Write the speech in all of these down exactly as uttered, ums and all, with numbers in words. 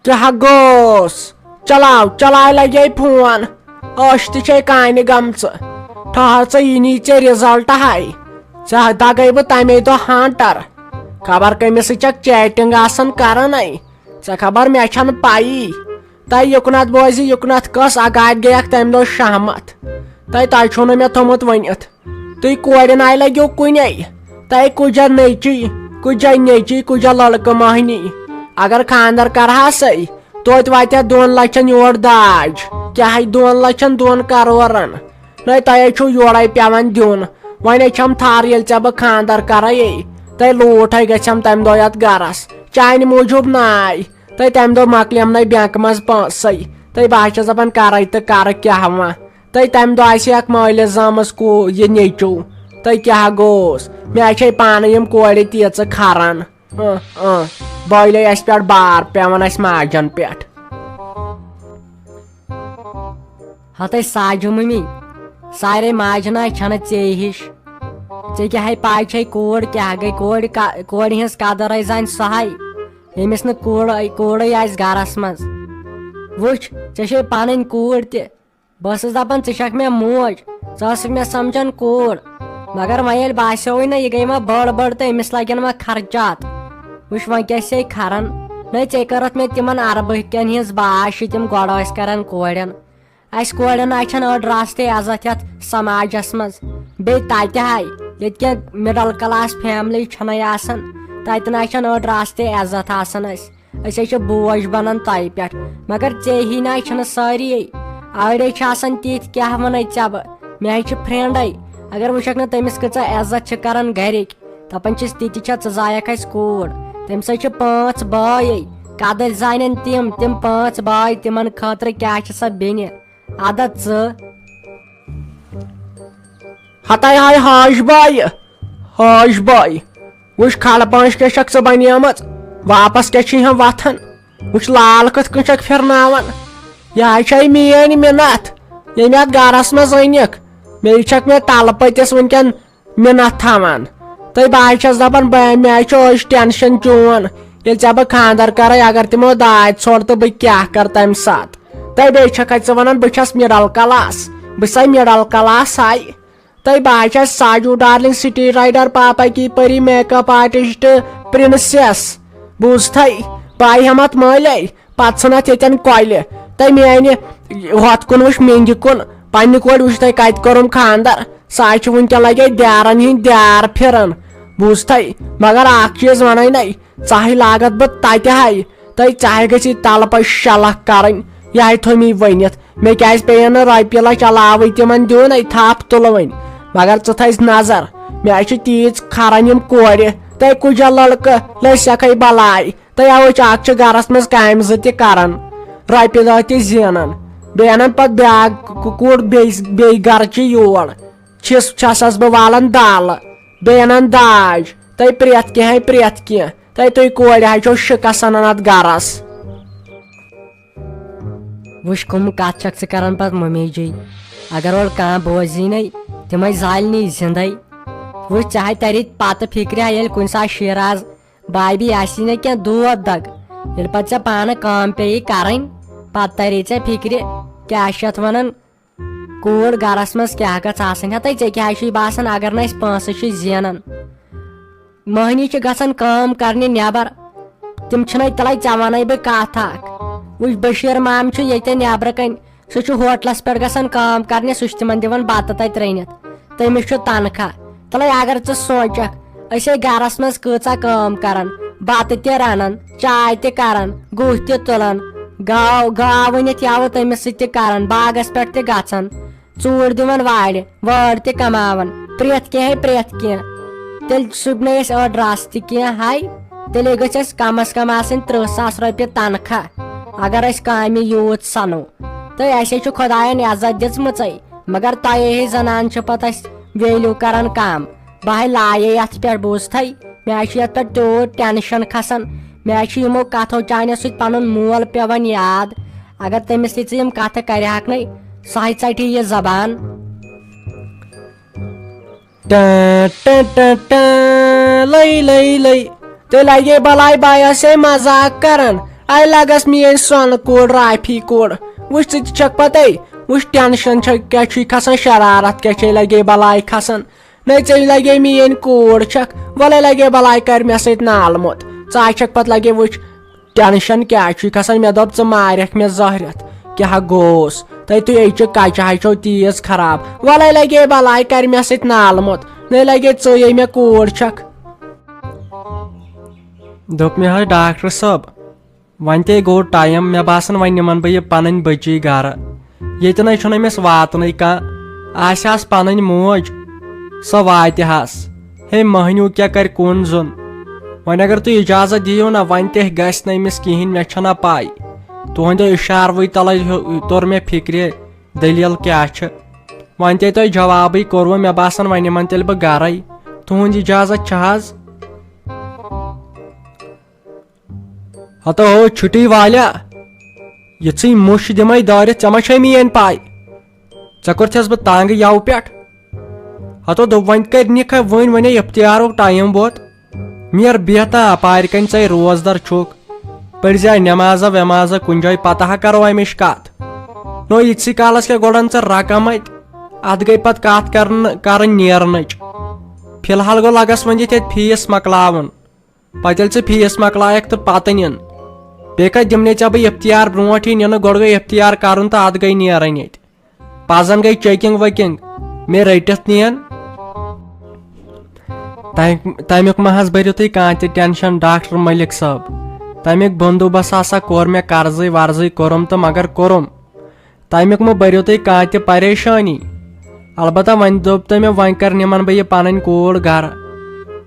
کیٛاہ گوٚوس؟ چلاو، چلاے لگے فون۔ عٲش تہِ چھے کامہِ گٔمژٕ۔ ٹھہر ژٕ، یہِ نی ژےٚ result ہاے۔ ژےٚ دگے بہٕ تمے دۄہ ہانٹر۔ خبر کٔمِس سۭتۍ چھکھ chatting آسان کران اے۔ ژےٚ خبر مےٚ چھنہٕ پَیی۔ تہٕ یُکنتھ بوزِ، یُکنتھ کۄس اگادِ گٔیکھ تمہِ دۄہ شہمت۔ تہٕ تۄہہِ چھُو نہٕ مےٚ تھوٚمُت ؤنِتھ۔ تُہۍ کورِ ناے لٔگِو کُنے۔ تۄہہِ کُجا نیٚچی، کُجا نیٚچی، کُجا لڑکہٕ مۄہنی۔ اگر خاندر کرہاسے، توتہِ واتہِ ہا دۄن لچھن یور داج۔ کیٛاہ ہے دۄن لچھن، دۄن کرورن؟ نَے تۄہے چھُو یورے پٮ۪وان دیُن۔ وۄنۍ ہے چھَم تھر، ییٚلہِ ژےٚ بہٕ خاندر کرے۔ تۄہہِ لوٗٹھ ہے گژھٮ۪م تمہِ دۄہ یتھ گرس۔ چانہِ موٗجوٗب ناے۔ تہٕ تمہِ دۄہ مۄکلیم نَے بینکہٕ منٛز پونٛسَے۔ تہٕ بہٕ ہا چھَس دَپان، کَرَے تہٕ کَرٕ کیٛاہ وۄنۍ؟ تہٕ تمہِ دۄہ آسہِ اکھ مٲلِس زامٕژ کو-، یہِ نیٚچوٗ۔ تہٕ کیٛاہ گوٚوس؟ مےٚ چھے پانہٕ یِم کورِ تیٖژٕ کھران۔ اۭں، اۭں، بٲیلے اَسہِ پٮ۪ٹھ بار پٮ۪وان اَسہِ ماجن پٮ۪ٹھ۔ ہتے ساجو ممی، سارے ماجہِ نہ چھنہٕ ژے ہِش۔ ژےٚ کیٛاہ ہے پاے چھے کوٗر کیٛاہ گٔے؟ کورِ کا-، کورِ ہٕنٛز قدر ہے زانہِ سۄ ہے، ییٚمِس نہٕ کوٗر، کوٗرٕے آسہِ گرس منٛز۔ وٕچھ، ژےٚ چھے پنٕنۍ کوٗر تہِ۔ بہٕ ٲسٕس دپان ژٕ چھکھ مےٚ موج، ژٕ ٲسٕکھ مےٚ سمجھان کوٗر۔ مگر وۄنۍ ییٚلہِ باسیووُے نہ یہِ گٔے وۄنۍ بٔڑ بٔڑ تہٕ أمِس لگن وۄنۍ خرچات۔ وٕچھ وۄنۍ کیٛاہ چھے کھران۔ نہ ژےٚ کٔرتھ مےٚ تِمن عربہٕ کٮ۪ن ہِنٛز باش، تِم گۄڈٕ ٲسۍ کران کورٮ۪ن۔ اسہِ کورٮ۪ن نہ چھنہٕ أڑ راستہٕ عزت یتھ سماجس منٛز۔ بیٚیہِ تتہِ ہاے، ییٚتہِ کینٛہہ middle class family چھنَے آسان، تتہِ نہ چھنہٕ أڑ راستہٕ عزت آسان اسہِ۔ أسۍ ہے چھِ بوج بنان تۄہہِ پٮ۪ٹھ۔ مگر ژےٚ ہی نہ چھنہٕ سٲری۔ أڑۍ ہے چھِ آسان تِتھۍ، کیٛاہ ونَے ژےٚ بہٕ؟ مےٚ ہے چھِ friendے۔ اگر وٕچھکھ نہٕ تٔمِس کۭژاہ عزت چھِ کران گرِکۍ۔ دپان چھِس، تِتہِ چھےٚ، ژٕ زایکھ اسہِ کوٗر۔ تٔمِس ہے چھِ پانٛژھ بٲے۔ کدٕلۍ زانن تِم، تِم پانٛژھ بٲے، تِمن خٲطرٕ کیٛاہ چھِ سۄ بیٚنہِ؟ ادا ژٕ۔ ہتاے ہاے ہاش بایہِ، ہاش بایہِ۔ وٕچھ کھڑ پانٛچھ کیٛاہ چھکھ ژٕ بنیمٕژ، واپس کیٛاہ چھِ یِہن وتھان؟ وٕچھ لال کِتھ کٔنۍ چھکھ پھرناوان۔ یہِ ہاے چھے میٲنۍ مِنتھ، ییٚمہِ اتھ گرس منٛز أنِکھ۔ مےٚ چھکھ مےٚ تلہٕ پٔتِس وٕنکٮ۪ن مِنتھ تھاوان۔ تہٕ بہٕ حظ چھَس دَپان، بہٕ، مےٚ حظ چھُ أچھ tension چون۔ ییٚلہِ ژےٚ بہٕ خانٛدر کَرَے، اگر تِمو داج ژھوٚڑ تہٕ بہٕ کیٛاہ کَرٕ تَمہِ ساتہٕ؟ تہٕ بیٚیہِ چھَکھَے ژٕ وَنان، بہٕ چھَس middle class، بہٕ چھَسَے middle class ہاے۔ تہٕ بہٕ حظ چھَس ساجوٗ darling، city rider، پاپا کی پری، makeup artist، princess۔ بوٗزتھَے؟ بہٕ آیہِ ہٮ۪مَتھ مٲلے۔ پتہٕ ژھٕن اتھ ییٚتٮ۪ن کۄلہِ۔ تہٕ میانہِ ہۄتھ کُن وٕچھ، مینگہِ کُن۔ پننہِ کورِ وٕچھ تۄہہِ کتہِ کوٚرُم خانٛدر۔ سۄ حظ چھِ وٕنکٮ۪ن لگے دیارن ہٕنٛدۍ دیار پھران۔ بوٗزتھے؟ مگر اکھ چیٖز ونَے نے، ژاہے لاگتھ بہٕ تتہِ ہاے۔ تہٕ ژاہے گژھی تلہٕ پتہٕ شلکھ کرٕنۍ۔ یہِ ہاے تھوٚو مے ؤنِتھ۔ مےٚ کیٛازِ پیٚیَن نہٕ رۄپیہِ لچھ علاوٕے تِمن دیُن؟ اے تھپھ تُلہٕ وۄنۍ۔ مگر ژٕ تھٲیزِ نظر، مےٚ حظ چھِ تیٖژ کھران یِم کورِ۔ تہٕ کُجا لڑکہٕ لٔسۍ سٮ۪کھے بلاے۔ تہٕ اوے چاکھ چھِ گرس منٛز کامہِ زٕ تہِ کران، رۄپیہِ دہ تہِ زینان، بیٚیہِ انان پتہٕ بیاکھ کُ-، کوٗر بیٚیہِ، بیٚیہِ گرٕ چہِ یور۔ چھِس، چھسس بہٕ والان دالہٕ، بیٚیہِ انان داج، تہٕ پرٛٮ۪تھ کینٛہہ ہے پرٛٮ۪تھ کینٛہہ، تہٕ تُہۍ کورِ حظ چھو شِکس انان اتھ گرس۔ وٕچھ، کٕم کتھ چھکھ ژٕ کران پتہٕ ممی جی؟ اگر اورٕ کانٛہہ بوزی نے، تِمے زالنی زندے۔ وٕچھ، ژےٚ ہے تری پتہٕ فکرِ، ییٚلہِ کُنہِ ساتہٕ شیراز بابی آسی نہٕ کینٛہہ دود دگ۔ ییٚلہِ پتہٕ ژےٚ پانہٕ کٲم پیٚیی کرٕنۍ، پتہٕ تری ژےٚ فکرِ، کیٛاہ چھِ اتھ ونان، کوٗر گرس منٛز کیٛاہ گژھ آسٕنۍ؟ ہتے، ژےٚ کیٛاہ چھُے باسان، اگر نہٕ أسۍ پونٛسہٕ چھِ زینان؟ مٔہنی چھِ گژھان کٲم کرنہِ نٮ۪بر، تِم چھِنَے تلے، ژےٚ ونَے بہٕ کتھ اکھ۔ وٕچھ، بشیٖر مام چھُ ییٚتہِ نٮ۪برٕ کنۍ، سُہ چھُ ہوٹلس پٮ۪ٹھ گژھان کٲم کرنہِ، سُہ چھُ تِمن دِوان بتہٕ تتہِ رٔنِتھ، تٔمِس چھُ تنخواہ۔ تلے اگر ژٕ سونٛچکھ، أسۍ ہے گرس منٛز کۭژاہ کٲم کران، بتہٕ تہِ رنان، چاے تہِ کران، گُہہ تہِ تُلان، گاو، گاو أنِتھ یاوٕ تٔمِس سۭتۍ تہِ کران، باغس پٮ۪ٹھ تہِ گژھان، ژوٗر دِوان وارِ، وٲر تہِ کماوان، پرٛٮ۪تھ کینٛہہ ہے پرٛٮ۪تھ کینٛہہ۔ تیٚلہِ سُبہِ نہٕ أسۍ أڑ رژھ تہِ کینٛہہ ہاے، تیٚلے گٔژھۍ اَسہِ کم از کم آسٕنۍ ترٕٛہ ساس رۄپیہِ تنخواہ، اگر أسۍ کامہِ یوٗت سنو۔ تہٕ اَسے چھُ خۄداین عزت دِژمٕژے، مگر تۄہے ہِش زنان چھِ پتہٕ اَسہِ value کران کم۔ بہٕ ہے لایے یتھ پٮ۪ٹھ، بوٗزتھے؟ مےٚ حظ چھُ یتھ پٮ۪ٹھ تیوٗت tension کھسان، مےٚ حظ چھُ یِمو کتھو چانیو سۭتۍ پنُن مول پٮ۪وان یاد۔ اگر تٔمِس تہِ ژٕ یِم کتھٕ کرِہکھ نے، سۄ ہے ژٹہِ یہِ زبان۔ ٹہ ٹہ ٹہ ٹہ، لٔے لٔے لٔے۔ تیٚلہِ لگے بلاے بایس ہے مذاق کران۔ اے لگس میٲنۍ سۄنہٕ کوٗر، رافی کوٗر۔ وٕچھ، ژٕ تہِ چھکھ پتے، وٕچھ ٹینشن چھکھ، کیٛاہ چھُے کھسان، شرارت کیٛاہ چھے لگے بلاے کھسان۔ نَے ژےٚ لگے میٲنۍ کوٗر چھکھ، وَلَے لگے بلاے کر مےٚ سۭتۍ نالہٕ موت۔ ژٕ آے چھکھ پتہٕ لگے وٕچھ ٹینشن کیٛاہ چھُے کھسان۔ مےٚ دوٚپ، ژٕ مارکھ مےٚ زہرٮ۪تھ، کیٛاہ گوس؟ تۄہہِ تُہۍ ہے چھِ کچہِ ہَے چھو تیز خراب۔ وَلَے لگے بلاے کر مےٚ سۭتۍ نالہٕ موت، نَے لگے ژٕے مےٚ کوٗر چھکھ۔ دوٚپ مےٚ حظ ڈاکٹر صٲب، وۄنۍ تے گوٚو ٹایم، مےٚ باسان وۄنۍ نِمن بہٕ یہِ پنٕنۍ بٔچی گرٕ۔ ییٚتہِ نَے چھُنہٕ أمِس واتنٕے کانٛہہ۔ آسہِ ہس پنٕنۍ موج، سۄ واتہِ ہس۔ ہے مٔہنیوٗ کیٛاہ کرِ کُن زوٚن؟ وۄنۍ اگر تُہۍ اجازت دِیِو نا، وۄنۍ تہِ گژھِ نہٕ أمِس کِہیٖنۍ، مےٚ چھَنہ پَے۔ تُہنٛدیو اِشاروٕے تلے ہیو-، توٚر مےٚ فِکرِ، دٔلیٖل کیٛاہ چھِ۔ وۄنۍ تے تۄہہِ جوابٕے کوٚروٕ، مےٚ باسان وۄنۍ نِمن تیٚلہِ بہٕ گرے۔ تُہنٛد اجازت چھا حظ؟ ہتو ہو چھُٹی والیا، یِژھٕے مُش دِمے دٲرِتھ، ژےٚ ما چھے میٲنۍ پاے؟ ژےٚ کوٚرتھس بہٕ تنگ یَوٕ پٮ۪ٹھ۔ ہتو دوٚپ، وۄنۍ کر نِکھ وۄنۍ، وۄنۍ ہے افتیارُک ٹایم ووت۔ نیر بیہہ تہٕ اپارِ کنۍ، ژے روزدر چھُکھ۔ پٔرزِ نمازا ومازا کُنہِ جایہِ، پتہٕ ہا کرو امِچ کتھ۔ نو یِتسٕے کالس کیٛاہ گۄڈن ژٕ رقم اتہِ؟ اتھ گٔے پتہٕ کتھ کرن، کرٕنۍ نیرنٕچ۔ فی الحال گوٚو لگس وۄنۍ ییٚتہِ اتہِ فیس مۄکلاوُن۔ پتہٕ ییٚلہِ ژٕ فیس مۄکلایکھ تہٕ پتہٕ نِن۔ بیٚیہِ کتہِ دِمنے ژےٚ بہٕ افتیار برونٹھٕے نِنہٕ، گۄڈٕ گوٚو افتیار کرُن تہٕ اتھ گٔے نیرٕنۍ ییٚتہِ۔ پزن گٔے چیکنگ ویکنگ، مےٚ رٔٹِتھ نِین۔ تم-، تمیُک مہ حظ بٔرِو تُہۍ کانٛہہ تہِ ٹینشن ڈاکٹر ملک صٲب۔ تمیُک بندوبست ہسا کوٚر مےٚ، قرضٕے ورضٕے کوٚرُم تہٕ مگر کوٚرُم۔ تمیُک مہ بٔرِو تُہۍ کانٛہہ تہِ پریشٲنی۔ البتہ وۄنۍ دوٚپ تٔمۍ مےٚ، وۄنۍ کر نِمن بہٕ یہِ پنٕنۍ کوٗر گرٕ۔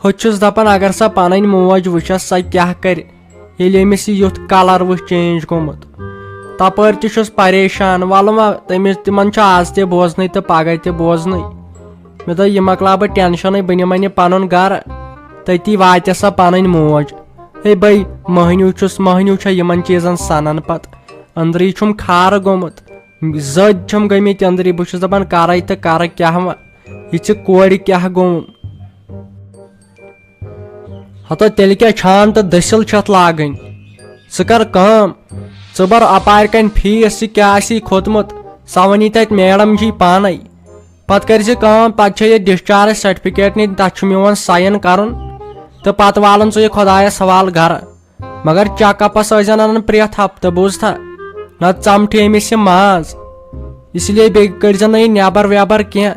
ہُہ تہِ چھُس دپان، اگر سۄ پنٕنۍ موج وٕچھس، سۄ کیٛاہ کرِ، ییٚلہِ أمِس یہِ یُتھ کلر وٕچھ چینج گوٚمُت۔ تپٲرۍ تہِ چھُس پریشان۔ وَلہٕ وۄنۍ تٔمِس، تِمن چھُ آز تہِ بوزنٕے تہٕ پگاہ تہِ بوزنٕے۔ مےٚ دوٚپ، یہِ مۄکلاو بہٕ ٹینشنٕے، بہٕ نِمن یہِ پنُن گرٕ۔ تٔتی واتہِ سۄ پنٕنۍ موج۔ ہے بے، مٔہنیوٗ چھُس، مٔہنیوٗ چھےٚ یِمن چیٖزن سنان پتہٕ۔ أنٛدری چھُم کھارٕ گوٚمُت۔ زٔدۍ چھِم گٔمٕتۍ أنٛدری۔ بہٕ چھُس دَپان، کَرَے تہٕ کَرٕ کیٛاہ وۄنۍ؟ یہِ ژِ کورِ کیٛاہ گوٚوُن؟ ہتو تیٚلہِ کیٛاہ چھان تہٕ دٔسِل چھِ اَتھ لاگٕنۍ؟ ژٕ کَر کٲم، ژٕ بَر اَپارِ کَنۍ فیٖس، یہِ کیٛاہ آسی کھوٚتمُت، سۄ وَنی تَتہِ میڈم جی پانَے۔ پَتہٕ کٔرۍ زِ کٲم، پَتہٕ چھےٚ یہِ discharge certificate نِنۍ، تَتھ چھُ میون sign کَرُن تہٕ پَتہٕ والَن ژٕ یہِ خۄدایَس حوالہٕ گَرٕ۔ مگر check upس ٲسۍ زن انان پرٛٮ۪تھ ہفتہٕ، بوٗزتھا؟ نتہٕ ژمٹھِ أمِس یہِ ماز۔ اس لیے بیٚیہِ کٔڑۍ زن نہٕ یہِ نٮ۪بر وٮ۪بر کینٛہہ۔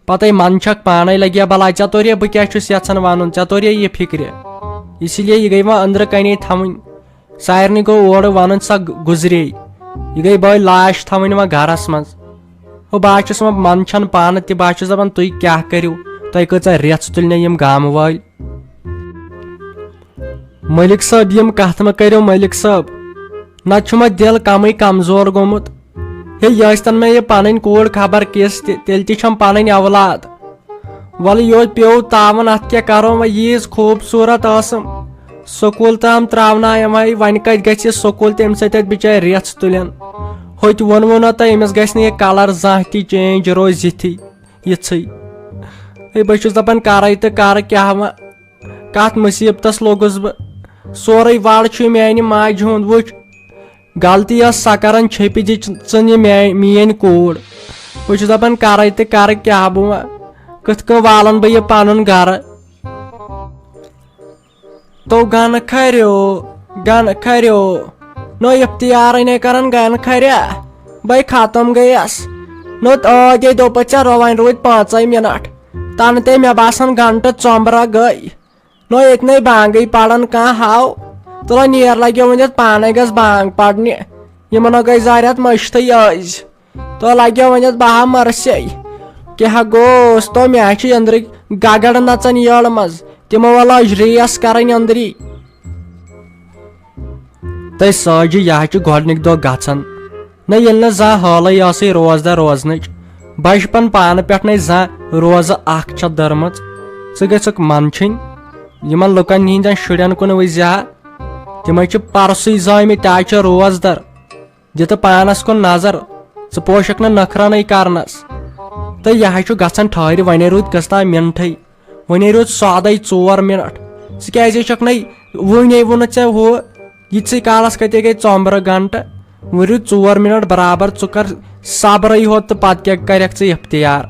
پتے منٛدچھکھ پانے، لگیا بلاے، ژےٚ توٚریا بہٕ کیٛاہ چھُس یژھان ونُن، ژےٚ توٚریا یہِ فکرِ؟ اس لیے یہِ گٔے وۄنۍ أنٛدرٕ کنے تھاوٕنۍ۔ سارنٕے گوٚو اورٕ ونُن، سۄ گ-، گُزرے۔ یہِ گٔے بٲے لاش تھاوٕنۍ وۄنۍ گرس منٛز۔ ہو، بہٕ ہا چھُس وۄنۍ منٛدچھان پانہٕ تہِ، بہٕ ہا چھُس دپان، تُہۍ کیٛاہ کٔرِو؟ تۄہہِ کۭژاہ رٮ۪ژھ تُلنو یِم گامہٕ وٲلۍ؟ ملک صٲب، یِم کتھ مہ کٔرِو ملک صٲب، نتہٕ چھُ مےٚ دِل کمٕے کمزور گوٚمُت۔ ہے، یہِ ٲسۍتن مےٚ یہِ پنٕنۍ کوٗر خبر کِژھ تہِ، تیٚلہِ تہِ چھَم پنٕنۍ اولاد۔ وَلہٕ یوت پیوٚو تاوَن، اتھ کیٛاہ کرو وۄنۍ، ییٖژ خوٗبصوٗرت ٲسٕم۔ سکوٗل تام تراونایَم وۄنۍ، وۄنۍ کتہِ گژھِ یہِ سکوٗل، تَمہِ سۭتۍ اتہِ بِچارِ رٮ۪ژھ تُلن۔ ہوٚتہِ ووٚنوُ نہ تۄہہِ، أمِس گژھِ نہٕ یہِ کلر زانٛہہ تہِ change، روزِ یِتھٕے۔ یِژھٕے۔ ہے، بہٕ چھُس دَپان، کَرَے تہٕ کَرٕ کیٛاہ وۄنۍ؟ کَتھ مُصیٖبتَس لوٚگُس بہٕ؟ سورُے وَڑ چھُ میٛانہِ ماجہِ ہُنٛد۔ وٕچھ، غلطی ٲس سۄ کَران چھیٚپِتھ، یہِ ژٕ نہِ میٛا-، میٛٲنۍ کوٗر۔ بہٕ چھُس دَپان، کَرَے تہٕ کَرٕ کیٛاہ بہٕ وۄنۍ؟ کِتھ کٔنۍ والَن بہٕ یہِ پَنُن گَرٕ؟ تو گن کھریو، گن کھریو۔ نو افتیارے نے کرن گن کھریا۔ بے ختم گٔیس۔ نو تو دے دوٚپُتھ ژےٚ رۄوانۍ روٗدۍ پانٛژے منٹ۔ تنہٕ تے مےٚ باسان گنٹہٕ ژۄمبرا گٔے۔ نو ییٚتہِ نے بانگٕے پران کانٛہہ ہاو۔ تُلہ نیر لگیو وۄنۍ یتھ پانے گژھ بانگ پرنہِ۔ یِمن ہا گٔے زارِ اتھ مٔشتھٕے أزۍ۔ تو لگیو وۄنۍ اتھ بہا مرسے۔ کیٛاہ گوٚوس تو مےٚ چھِ أنٛدرٕکۍ گگر نژان یٔڑ منٛز۔ تِمو وۄنۍ لٲج ریس کرٕنۍ أنٛدری۔ تہٕ ساجہِ یہِ ہا چھُ گۄڈنِکۍ دۄہ گژھان۔ نہ ییٚلہِ نہٕ زانٛہہ حالٕے ٲسٕے روزدار روزنٕچ۔ بچپن پانہٕ پٮ۪ٹھ نَے زانٛہہ روزٕ اکھ چھےٚ دٔرمٕژ۔ ژٕ گٔژھکھ منٛدچھٕنۍ۔ یِمن لُکن ہٕنٛدٮ۪ن شُرٮ۪ن کُن وٕچھزِ ہا۔ تِمے چھِ پرسٕے زامٕتۍ، تہِ آے چھِ روزدار۔ دِ تہٕ پانس کُن نظر، ژٕ پوشکھ نہٕ نکھرانٕے کرنس۔ تہٕ یہِ ہا چھُ گژھان ٹھہرِ، ونے روٗدۍ کٔژتام منٹھٕے، ونے روٗدۍ سادے ژور منٹ۔ ژٕ کیازے چھکھ نَے وُنی ووٚنُتھ ژےٚ ہُہ؟ یِتسٕے کالس کتے گٔے ژۄمبرٕ گنٹہٕ۔ وۄنۍ روٗدۍ ژور منٹ برابر، ژٕ کر صبرٕے ہوت تہٕ پتہٕ کیٛاہ کرکھ ژٕ اختیار؟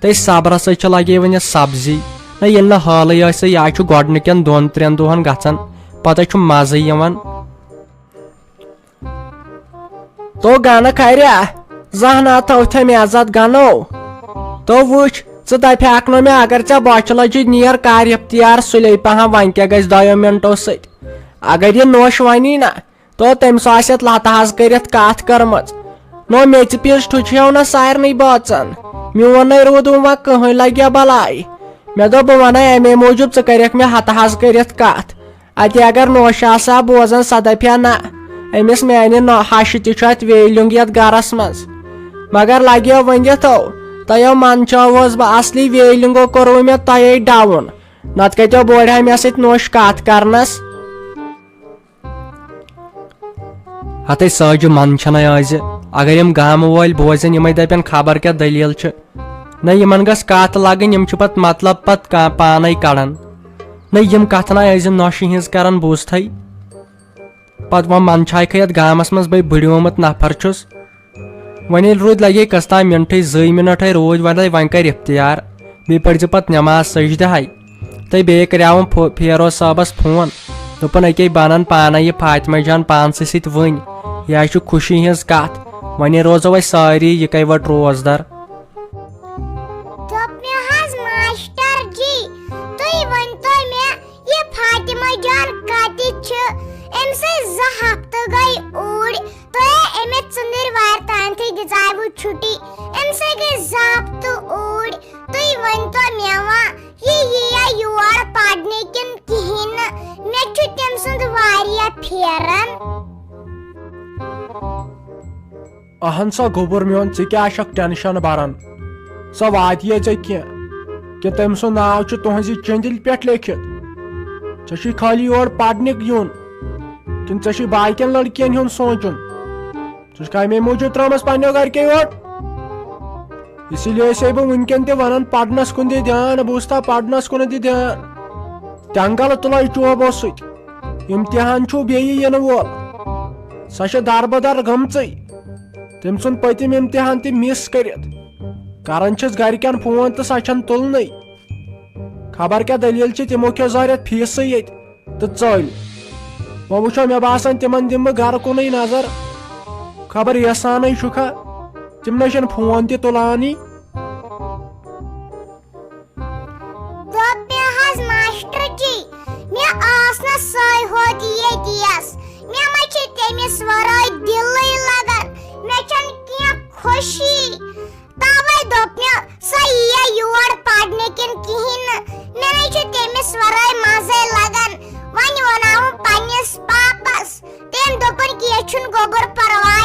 تہٕ صبرس سۭتۍ چھِ لگے وۄنۍ یہِ سبزی۔ نہ، ییٚلہِ نہٕ حالٕے آسہِ، یا چھُ گۄڈٕنِکٮ۪ن دۄن ترٛٮ۪ن دۄہن گژھان، پتہٕ چھُ مزٕ یِوان۔ تو گنہٕ کھریا، زانٛہہ نا تھوتھے مےٚ عزت گنو۔ تو وٕچھ، ژٕ دپہِ ہاکھ نہٕ مےٚ، اگر ژےٚ بۄچھِ لجہِ نیر کر اختیار سُلے پہم، وۄنۍ کیٛاہ گژھِ دۄیو منٹو سۭتۍ؟ اگر یہِ نوش ونی نا، تو تٔمِس آسہِ اتھ لتہٕ حظ کٔرِتھ کتھ کٔرمٕژ۔ نو میٚژِ پیٖس ٹھُچھیو نہ سارنٕے بٲژن۔ میون نے روٗدُم وۄنۍ کٕہٕنۍ لگیا بلاے۔ مےٚ دوٚپ بہٕ ونَے امے موٗجوٗب ژٕ کٔرِکھ مےٚ ہتہٕ حظ کٔرِتھ کتھ۔ اتہِ اگر نوشہِ آسہٕ ہا بوزان سۄ دپہِ ہا نہ، أمِس میانہِ نو-، ہشہِ تہِ چھُ اتہِ ویلِنگ یتھ گرس منٛز۔ مگر لگیو ؤنِتھ تو، تۄہیو منٛدچھٲوہوس بہٕ، اصلی ویلِنگو کوٚروٕ مےٚ تۄہے ڈاوُن۔ نتہٕ کتیو بورِ ہا مےٚ سۭتۍ نوش کتھ کرنس۔ ہتے ساجہِ من چھنَے آزِ۔ اگر یِم گامہٕ وٲلۍ بوزن، یِمے دپن خبر کیٛاہ دٔلیٖل چھِ۔ نہ، یِمن گٔژھ کتھ لگٕنۍ، یِم چھِ پتہٕ مطلب پتہٕ کا-، پانے کڑان۔ نہ، یِم کتھٕ نہ ٲسۍ زِ نۄشہِ ہٕنٛز کران بوٗزتھٕے۔ پتہٕ وۄنۍ من چھاے کھے یتھ گامس منٛز بے بٕڑیومُت نفر چھُس۔ وۄنۍ ییٚلہِ روٗدۍ لگے کٔژتام منٹٕے، زٕے منٹ ہے روٗدۍ، وۄنۍ لگہِ، وۄنۍ کر اختیار۔ بیٚیہِ پٔرۍ زِ پتہٕ نماز سجدٕ ہاے۔ تہٕ بیٚیہِ کریاوُم فو-، فیروز صٲبس فون۔ دوٚپُن، أکے بنن پانے یہِ فاطمہ جان پانسٕے سۭتۍ وٕنۍ۔ یہِ ہا چھُ خوشی ہٕنٛز کتھ۔ وۄنۍ روزو أسۍ سٲری یِکے وٹ روزدر۔ دوٚپ مےٚ حظ، ماشٹر جی، تُہۍ ؤنۍتو مےٚ، یہِ فاطمہ جان کتہِ چھِ؟ أمۍ سٕے زٕ ہفتہٕ گٔے اوٗرۍ۔ تۄہہِ أمِس ژٔنٛدٕروارِ تام تہِ دِژاوٕ چھُٹی۔ أمۍ سٕے گٔے زٕ ہفتہٕ اوٗرۍ۔ تُہۍ ؤنۍتو مےٚ وۄنۍ، یہِ یِیا یور پرنہِ کِنہٕ کِہیٖنۍ نہٕ؟ مےٚ چھُ تٔمۍ سُنٛد واریاہ پھیران۔ اہن سا گوٚبُر میون، ژٕ کیٛاہ چھکھ ٹینشن بران؟ سۄ واتہِ یا ژےٚ کینٛہہ؟ کہِ تٔمۍ سُنٛد ناو چھُ تُہنٛزِ چندِلہِ پٮ۪ٹھ لیکھِتھ؟ ژےٚ چھُے خٲلی یور پرنہِ یُن، کِنہٕ ژےٚ چھُے باقین لڑکین ہُنٛد سونٛچُن؟ ژٕ چھُکھ امے موٗجوٗب ترٲومٕژ پننیو گرِکیو یور؟ اسی لیے چھسے بہٕ وٕنکیٚن تہِ ونان، پرنس کُن دِ دھیان، بوٗزتھا، پرنس کُن دِ دھیان۔ تینٛگل تُلے چوبو سۭتۍ۔ امتحان چھُو بیٚیہِ یِنہٕ وول۔ سۄ چھےٚ دربدر گٔمژٕے۔ تٔمۍ ژھُن پٔتِم امتحان تہِ مِس کٔرِتھ۔ کران چھِس گرِکٮ۪ن فون تہٕ سۄ چھنہٕ تُلنٕے۔ خبر کیٛاہ دٔلیٖل چھِ، تِمو کھیوٚو ظٲہرت فیٖسٕے ییٚتہِ تہٕ ژٔلۍ۔ وۄنۍ وٕچھو، مےٚ باسان، تِمن دِمہٕ بہٕ گرٕ کُنٕے نظر۔ خبر احسانٕے چھُکھا، تِم نَے چھِنہٕ فون تہِ تُلانٕے۔ دوٚپ مےٚ حظ، ماشٹر جی، مےٚ ٲس نہٕ سۄے ہوت ییٚتہِ یَس۔ مےٚ ما چھِ تٔمِس وَرٲے دِلٕے لَگان۔ مےٚ چھَنہٕ کینٛہہ خوشی۔ تَوَے دوٚپ مےٚ، سۄ یِیا یور پَرنہِ کِنہٕ کِہیٖنۍ نہٕ۔ مےٚ نَے چھُ تٔمِس وَرٲے مَزَے لَگان۔ وۄنۍ وَناوُن پنٛنِس پاپَس۔ تٔمۍ دوٚپُن، کینٛہہ چھُنہٕ گوٚبُر پَرواے۔